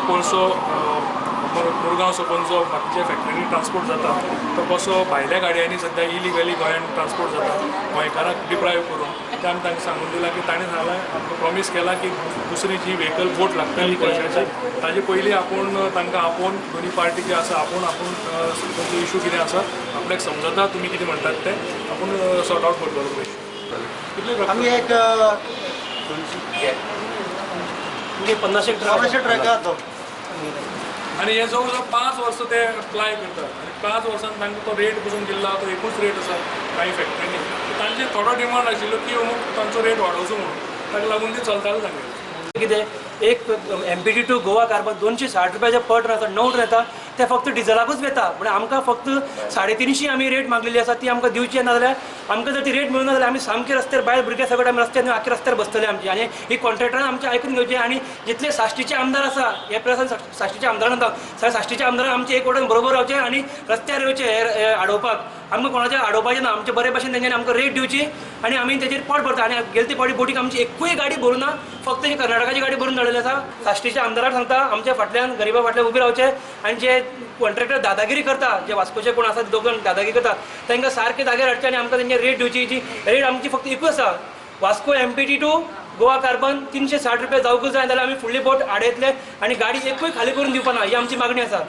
कोळसो मुरगांव साकून जो बाकीच्या फॅक्टरींनी ट्रान्सपोर्ट जाता तो कसो भायल्या गाडयांनी सद्या इलिगली गोंयांत ट्रान्सपोर्ट जाता, गोंयकारांक डिप्रायव करून, तें आमी तांकां सांगून दिलां की ताणें सांगलां, आमकां प्रॉमीस केलां की दुसरी जी व्हेकल बोट लागतली कोळशाची ताजे पयलीं आपूण तांकां आपोवन, दोनी पार्टी जी आसा आपोवन, आपूण तांचो इशू कितें आसा आपल्याक समजता, तुमी कितें म्हणटात तें आपूण सॉर्ट आवट करतलो पयशे. कितले? आमी एक 50 एक ट्रक. 50 ट्रक आसा. आनी हे जवळ जवळ 5 वर्सां ते अप्लाय करतात आनी 5 वर्सान तांकां तो रेट पसून दिल्लो तो एकूच रेट आसा कांय फॅक्टरींनी. तांचे थोडो डिमांड आशिल्लो की अमूक तांचो रेट वाडोवचो म्हणून, ताका लागून ते चलताले तांगेले. कितें एक MPT to Goa carbon 260 रुपयाचे पर टन आसा, 9 टन येता, ते फक्त डिझलाकूच वता. म्हणजे आमकां फक्त 350 आमी रेट मागलेली आसा, ती आमकां दिवची. नाजाल्यार आमकां जर ती रेट मेळूना जाल्यार आमी सामके रस्त्यार बायल भुरगे सगळे आमी रस्त्यार आख्खे रस्त्यार बसतले आमची. आनी ही कॉन्ट्रॅक्टरान आमचें आयकून घेवचें. आनी जितले साश्टीचे आमदार आसा, हे प्रसान साश्टीचे आमदारान सांगता, सगळे साश्टीचे आमदारान आमचे एक वटेन बरोबर रावचे आनी रस्त्यार येवचे हे आडोवपाक. आमकां कोणाचें आडोवपाचें ना, आमचे बरे भाशेन तेंच्यांनी आमकां रेट दिवची आनी आमी तेजेर पोट भरता. आनी गेले ते फावटी बोटीक आमची एकूय गाडी भरूं ना, फक्त ही कर्नाटकाची गाडी भरून धाडलेली आसा. साश्टीच्या आमदाराक सांगता, आमच्या फाटल्यान गरिबा फाटल्यान उबी रावचे आनी जे कॉन्ट्रॅक्टर दादागिरी करता, जे वास्कोचे कोण आसा दोग जाण दादागिरी करता, तांकां सारके जाग्यार हाडचे आनी आमकां तेंचे रेट दिवची. जी रेट आमची फक्त एकूच आसा, Vasco MPT to Goa carbon 360 रुपया जावंकूच जाय, जाल्यार आमी फुडली बोट आडयतले आनी गाडी एकूय खाली करून दिवपा ना, ही आमची मागणी आसा.